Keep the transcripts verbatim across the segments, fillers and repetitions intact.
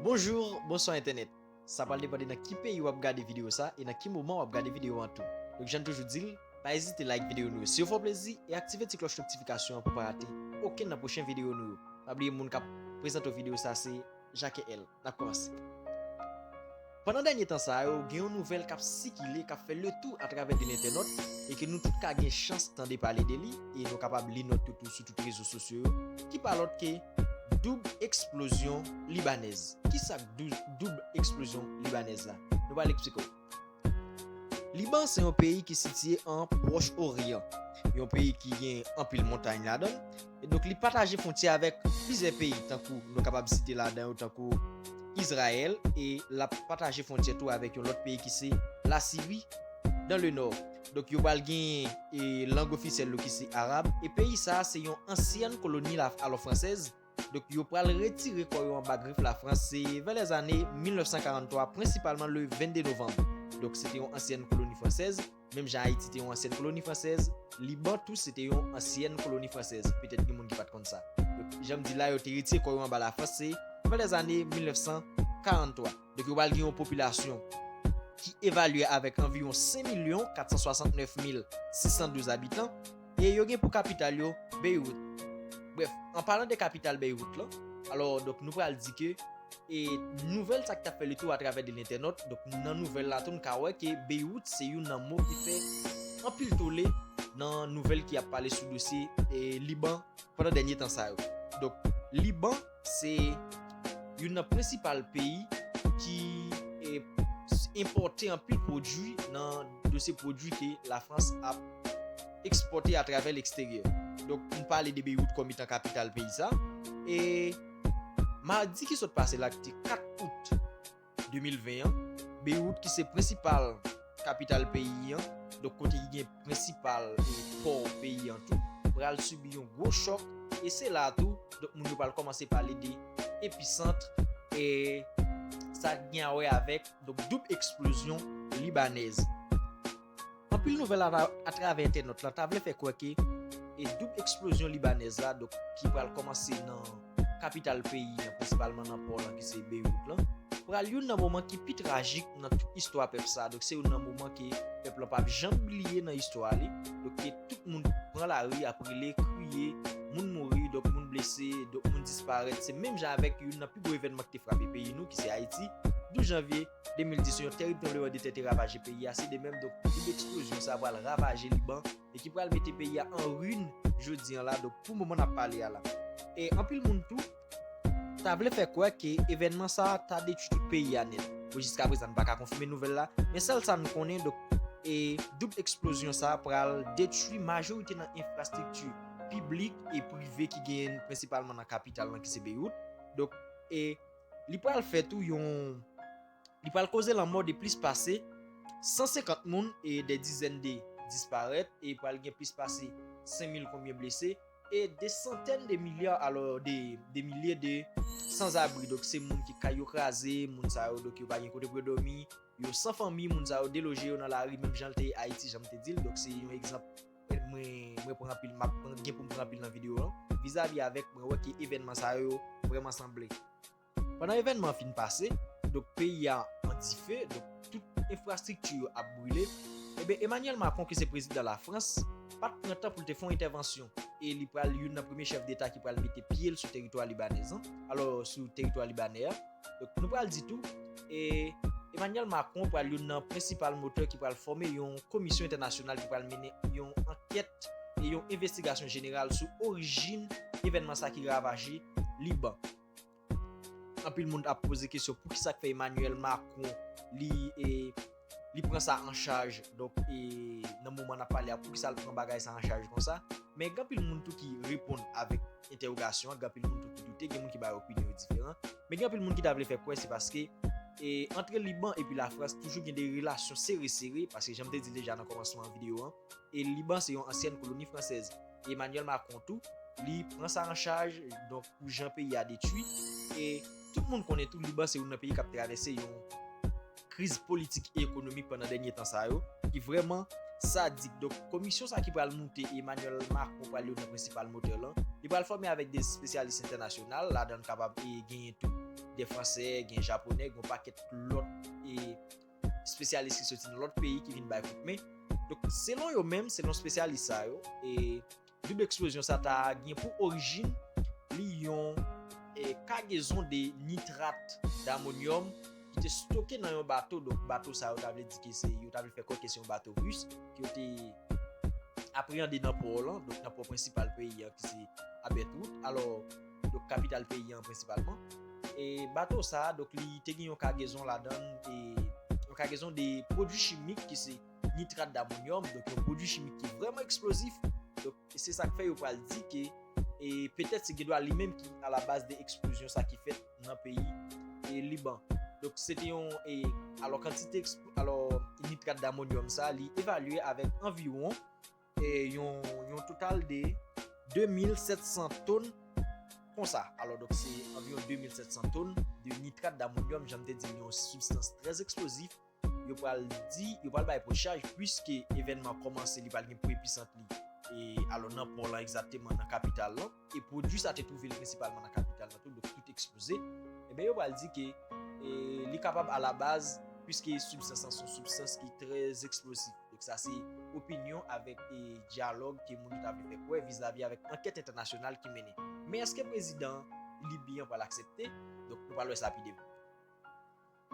Bonjou, bonswa entènèt. Sa pral depann de nan ki peyi w ap gade videyo sa e nan ki moman w ap gade videyo an tou. Donk, jan n toujou di l, pa ezite like videyo nou yo si yo fè w plezi e aktive ti klòch notifikasyon an pou w pa rate okenn nan pwochen videyo nou yo. Pa bliye moun k ap prezante w videyo sa se Jacques L. N ap kòmanse. Pandan dènye tan sa yo, gen yon nouvèl k ap sikile, k ap fè letou atravè de lentènòt e ke nou tout ka gen chans tande pale de li e nou kapab li nòt yo tou sou tout rezo sosyo yo, ki pa lòt ke doub eksplozyon libanèz. Kisa k dou- doub eksplozyon libanèz la? Nou pral eksplike w. Liban se yon peyi ki sitiye an Pwòch Oryan, yon peyi ki gen anpil montay ladan l. E donk, li pataje fwontyè avèk plizyè peyi, tankou nou kapab site ladan yo, tankou Izrayèl, e l ap pataje fwontyè tou avèk yon lòt peyi ki se Lasiri, dan le nò. Donk, yo pral genyen e lang ofisyèl yo ki se arab, e peyi sa a se yon ansyèn koloni la, alò fransèz. Donk, yo pral retire kò yo anba grif Lafrans, se vè lèzane mil nèf san karant twa, prensipalman le vennde novanm. Donk, se te yon ansyèn koloni fransèz, menm jan Ayiti te yon ansyèn koloni fransèz, Liban tou se te yon ansyèn koloni fransèz. Petèt gen moun ki pa t konn sa. Donk, jan m di la, yo te retire kò yo anba Lafrans, se vè lèzane mil nèf san karant twa. Donk, yo pral gen yon popilasyon ki evalye avèk anviwon senk milyon kat san swasantnèf mil sis san douz abitan, e yo gen pou kapital yo Beywout. Brèf, an palan de kapital Beywout lan, alò, donk, nou pral di ke e nouvèl sa ki t ap fè letou atravè de lentènòt, donk, nan nouvèl la tou, n ka wè ke Beywout se youn nan mo ki fè anpil tole nan nouvèl ki ap pale sou dosye e Liban pandan dènye tan sa yo. Donk, Liban se youn nan prensipal peyi ki e, enpòte anpil pwodui nan dosye pwodui ke Lafrans ap ekspòte atravè leksteryè. Donk, m pale de Beywout kòm etan kapital peyi sa. E madi ki sot pase la, ki te kat out de mil ven an, Beywout ki se prensipal kapital peyi an, donk kote ki gen prensipal e pò peyi an tou, pral sibi yon gwo chòk, e se la tou, donk moun yo pral kòmanse pale de episant e sa gen a wè avèk, donk, doub eksplozyon libanèz. Anpil nouvèl atra- atravè entènòt lan ta vle fè kwè ke e doub eksplozyon libanèz la, donk, ki pral kòmanse nan kapital peyi an, prensipalman nan pò lan ki se Beywout lan, pral youn nan moman ki pi trajik nan tout istwa pèp sa. Donk, se youn nan moman ke pèp lan p ap janm bliye nan istwa li. Donk, ke tout moun pran lari ap rele, kriye, moun mouri, donk moun blese, donk moun disparèt. Se menm jan avèk youn nan pi gwo evènman ki te frape peyi nou, ki se Ayiti, douz janvye de mil dis, yon tèrib tranblemanntè te ravaje peyi a. Se de menm, donk, doub eksplozyon sa pral ravaje Liban e ki pral mete peyi a an rin jodi an la. Donk, pou moman n ap pale a la. E anpil moun tou ta vle fè kwè ke evènman sa a ta detwi tout peyi a nèt. Bon, jiskaprezan, n pa ka konfime nouvèl la, men sèl sa n konnen, donk, e doub eksplozyon sa a pral detwi majorite nan enfrastrikti piblik e prive ki genyen prensipalman nan kapital lan ki se Beywout. Donk, e li pral fè tou yon, li pral koze lanmò de plis pase san senkant moun e dè dizèn de disparèt, e pral gen plis pase senk mil konbyen blese, e de santèn de milya, alò, de, de milye de sanzabri. Donk, se moun ki kay yo kraze, moun sa yo, donk, yo pa gen kote pou yo dòmi, yo san fanmi, moun sa yo deloje yo nan lari, menm jan l te ye Ayiti, jan m te di l. Donk, se yon egzanp mwen, mwen pran anpil, m ap pran, gen pou m pran anpil nan videyo an. Vizavi avèk, mwen wè ke evènman sa yo vrèman sanble. Pandan evènman an fin pase, donk, peyi a an dife, donk, tout enfrastrikti yo ap brile, ebyen, Emmanuel Macron, ki se prezidan Lafrans, pa t pran tan pou l te fè yon entèvansyon. E li pral youn nan premye chèf deta ki pral mete pye l sou teritwa libanèz an, alò, sou teritwa libanè a. Donk, nou pral di tou, e Emmanuel Macron pral youn nan prensipal motè ki pral fòme yon komisyon entènasyonal ki pral mennen yon ankèt e yon envestigasyon jeneral sou orijin evènman sa ki ravaje Liban. Anpil moun ap poze kesyon poukisa k fè Emmanuel Macron li, e, li pran sa an chaj. Donk, e, nan moman n ap pale a, poukisa l pran bagay sa an chaj konsa? Men gen anpil moun tou ki reponn avèk entèwogasyon an, gen anpil moun tou ki doute, gen moun ki bay opinyon yo diferan. Men gen anpil moun ki ta vle fè kwè se paske, e, antre Liban epi Lafrans toujou gen de relasyon sere sere, paske jan m te di l deja nan kòmansman videyo an, e Liban se yon ansyèn koloni fransèz. E Emmanuel Macron tou, li pran sa an chaj, donk, pou jan peyi a detwi. E tout moun konnen tou, Liban se youn nan peyi k ap travèse yon kriz politik e ekonomik pandan dènye tan sa yo, ki vrèman sadik. Donk, komisyon sa ki pral moute, Emmanuel Macron pral youn nan prensipal motè lan. Li pral fòme avèk de espesyalis entènasyonal, ladan l kapab e genyen tou de Fransè, gen Japonè, gen yon pakèt lòt e espesyalis ki soti nan lòt peyi ki vin bay kout men. Donk, selon yo menm, selon espesyalis sa yo, e doub eksplozyon sa ta gen pou orijin li yon e, kagezon de nitrat damonyòm ki te stoke nan yon bato. Donk, bato sa yo ta vle di ke se, yo ta vle fè kwè ke se yon bato ris ke yo te apreyande nan pò lan, donk nan pò prensipal peyi an ki se Abertwood, alò, donk kapital peyi an prensipalman. E bato sa a, donk li te gen yon kagezon ladan l, e yon kagezon de pwodui chimik ki se nitrat damonyòm, donk yon pwodui chimik ki vrèman eksplozif. Donk, e se sa k fè yo pral di ke, e petèt se gendwa li menm ki alabaz de eksplozyon sa ki fèt nan peyi, e Liban. Donk, se te yon, e alò kantite eksplo-, alò nitrat damonyòm sa, li evalye avèk anviwon, e yon, yon total de de mil sèt san tonn konsa. Alò, donk, se anviwon de mil sèt san tonn de nitrat damonyòm, jan m te di, yon sibstans trè eksplozif. Yo pral di, yo pral bay pwochaj, piske evènman kòmanse, li pral gen pou episant li, e alò nan pò lan egzakteman, nan kapital lan, e pwodui sa te twouve l prensipalman nan kapital lan tou, donk tout eksploze. Ebyen, yo pral di ke, e, li kapab alabaz, piske sibstans lan se yon sibstans ki trè eksplozif. Donk sa se opinyon avèk, e, dyalòg ke moun yo ta vle fè kwè vizavi avèk ankèt entènasyonal ki mennen. Men èske prezidan Libi an pral aksepte? Donk nou pral wè sa pi devan.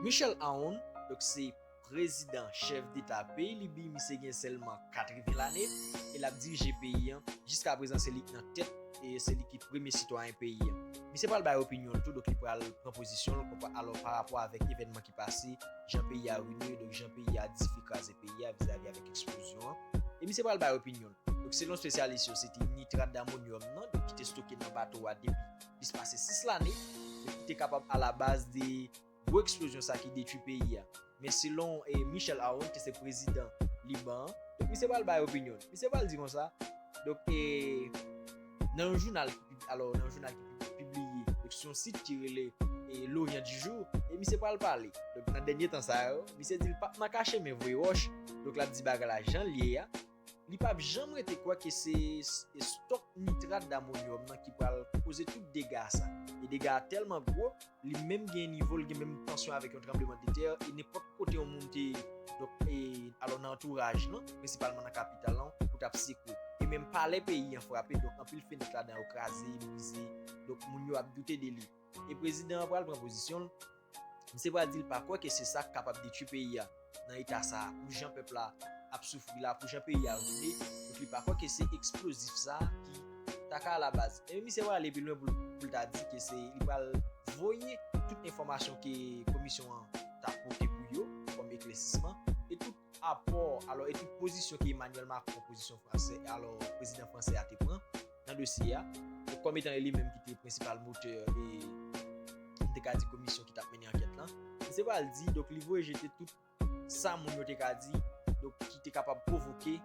Michel Aoun, donk se prezidan, chèf deta peyi Libi, misye gen sèlman katreven lane, e l ap dirije peyi an. Jiska prezan, se li ki nan tèt, e se li ki premye sitwayen peyi an. Misye pral bay opinyon l tou, donk li pral pran pozisyon l, konpa-, alò, pa rapò avèk evènman ki pase, jan peyi a rine, donk jan peyi a dife kraze peyi a vizavi avèk eksplozyon an. E misye pral bay opinyon l. Donk, selon espesyalis yo, se te nitrat damonyòm nan, donk, ki te stoke nan bato a depi plis pase sis lane, donk, ki te kapab alabaz de gwo eksplozyon sa ki detwi peyi a. Men selon, e, Michel Aoun, ki se prezidan Liban an, donk, misye pral bay opinyon l. Misye pral di konsa, donk, e, nan yon jounal ki pib-, alò, nan yon jounal ki pib-, pibliye, donk, sou yon sit ki rele, e, L'Orient du Jour, e misye pral pale. Donk, nan dènye tan sa yo, misye di l p ap nan kache men voye wòch, donk, l ap di bagay la jan l ye a. Li p ap janm rete kwè ke se s-, e stòk nitrat damonyòm nan ki pral koze tout dega sa. E dega a tèlman gwo, li menm gen nivo, li gen menm tansyon avèk yon tranblemanntè, e nenpòt kote yon moun te, donk, e, alò nan antouraj lan, prensipalman nan kapital lan, ou t ap sekwe. E menm palè peyi an frape, donk anpil fenèt ladan yo kraze, brize, donk moun yo ap doute de li. E prezidan an pral pran pozisyon l, misye pral di l pa kwè ke se sa k kapab detwi peyi a nan eta sa a, pou jan pèp la ap soufri la, pou jan peyi a rine, donk li pa kwè ke se eksplozif sa ki ta ka alabaz. E misye pral ale pi lwen pou l, pou l ta di ke se, li pral voye tout enfòmasyon ke komisyon an ta pote pou yo kòm eklèsisman, e tout apò, alò, e tout pozisyon ke Emmanuel Macron, pozisyon fransè, alò, prezidan fransè a te pran nan dosye a, donk, kòm etan e li menm ki te prensipal motè, e, m te ka di, komisyon ki t ap mennen ankèt lan. Misye pral di, donk, li voye jete tout sa moun yo te ka di, donk, ki te kapab pwovoke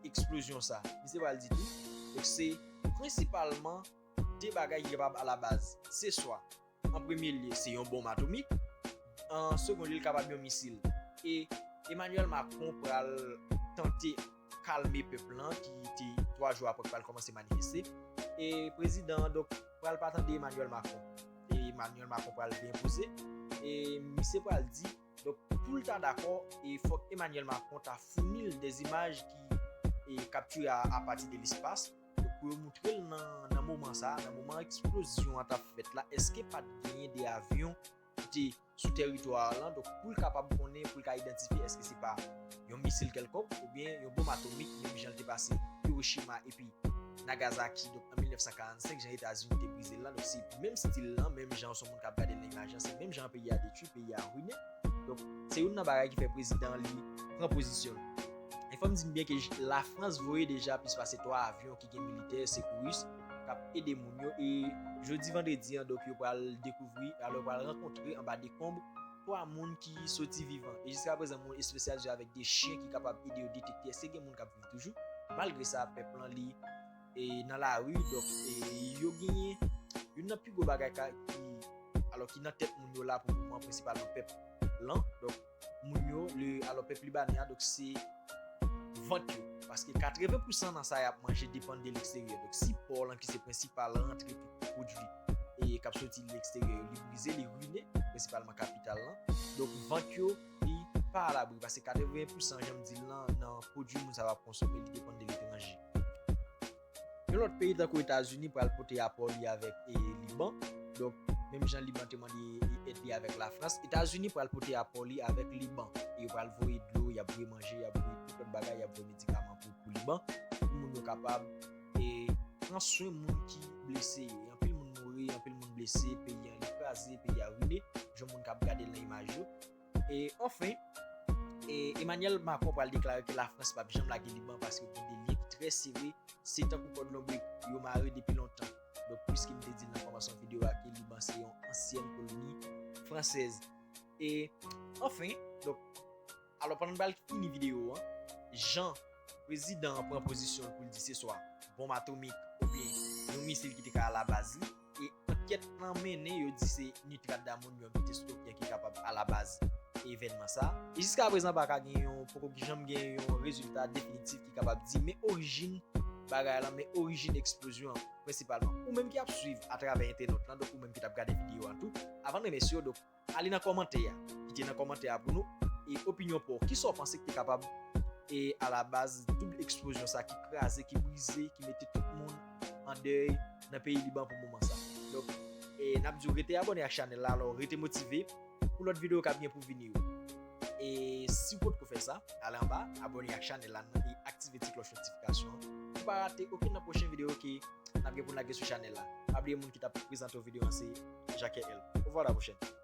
eksplozyon sa. Misye pral di tou, donk, se prensipalman de bagay ki kapab alabaz. Se swa, an premye lye, se yon bonm atomik. An segonn lye, li kapab yon misil. E Emmanuel Macron pral tante kalme pèp lan ki te twa jou apre k pral kòmanse manifeste. E prezidan an, donk, pral pa tande Emmanuel Macron. E Emmanuel Macron pral vin enpoze. E misye pral di, donk, pou l ta dakò, e fòk Emmanuel Macron ta founi l de zimaj ki, e, kaptire a, apati de lespas. Donk, pou yo moutre l nan, nan moman sa a, nan moman eksplozyon an t ap fèt la, èske pa t genyen de avyon ki te sou tèritwa a lan? Donk, pou l kapab konnen, pou l ka idantifye èske se pa yon misil kèlkonk oubyen yon bonm atomik, menm jan l te pase Hiroshima epi Nagasaki, donk, an mil nèf san karannsenk, jan Etazini te brize l lan. Donk, se menm stil lan, menm jan se yon moun k ap gade l nan imaj lan, se menm jan peyi a detwi, peyi a rine. Donk, se youn nan bagay ki fè prezidan an li pran pozisyon l. E fò m di n byen ke j-, Lafrans voye deja plis pase twa avyon ki gen militè, sekouris, k ap ede moun yo. E jodi vandredi an, donk, yo pral dekouvri, alò, yo pral rankontre anba dekonb twa moun ki soti vivan. E jiska prezan, moun espesyalize yo avèk de chen ki kapab ede yo detekte èske gen moun k ap viv toujou. Malgre sa, pèp lan, li, e, nan lari, donk, e, yo genyen youn nan pi gwo bagay ka, ki, alò, ki nan tèt moun yo la pou moman, prensipalman pèp lan. Donk, moun yo, le, alò, pèp libanè a, donk, se vant yo. Paske katreven pousan nan sa y ap manje depann de leksteryè. Donk, si pò lan ki se prensipal rantre pou pwodui, e k ap soti leksteryè yo, li brize, li rine, prensipalman kapital lan. Donk, vant yo, li pa alabri, paske katreven pousan, jan m di l lan, nan pwodui moun sa yo ap konsome, li depann de letranje. Yon lòt peyi tankou Etazini pral pote apò li avèk, e, Liban. Donk, menm jan Liban te mande, e, èd li avèk Lafrans, Etazini pral pote apò li avèk Liban. E yo pral voye dlo, y ap voye manje, y ap voye tout lòt bagay, y ap voye medikaman pou, pou Liban, pou moun yo kapab, e, pran swen moun ki blese yo. E anpil moun mouri, anpil moun blese, peyi an li kraze, peyi a rine, jan moun k ap gade l nan imaj yo. E anfen, e Emmanuel Macron pral deklare ke Lafrans p ap janm lage Liban paske gen de lyen ki trè sere, se tankou kòd lonbrik, yo mare depi lontan. Donk, piske m te di l nan kòmansman videyo a ke Liban se yon ansyèn koloni fransèz. E anfen, donk, alò, pandan m pral fini videyo an, jan prezidan an pran pozisyon l pou l di se swa bonm atomik oubyen yon misil ki te ka alabaz li, e ankèt lan mennen, yo di se nitrat damonyòm ki te stoke an ki kapab alabaz evènman sa. E jiska prezan, pa ka gen yon, poko janm gen yon rezilta definitif ki kapab di men orijin bagay lan, men orijin eksplozyon an prensipalman. Ou menm ki ap swiv atravè entènèt lan, donk ou menm ki t ap gade videyo a tou, avan n remèsye w, donk, ale nan kòmantè a, kite nan kòmantè a pou nou, e opinyon pa w, kisa w panse ki te kapab, e alabaz doub eksplozyon sa ki kraze, ki brize, ki mete tout moun an dèy nan peyi Liban pou moman sa. Donk, e n ap di w rete abòne ak chanèl la, alò rete motive pou lòt videyo k ap gen pou vini yo. E si w potko fè sa, ale anba, abòne ak chanèl la e aktive ti klòch notifikasyon an pou pa rate okenn nan pwochen videyo ke n ap gen pou n lage sou chanèl la. Pa bliye moun ki t ap prezante w videyo an se Jacques L. Au revoir, à la prochaine.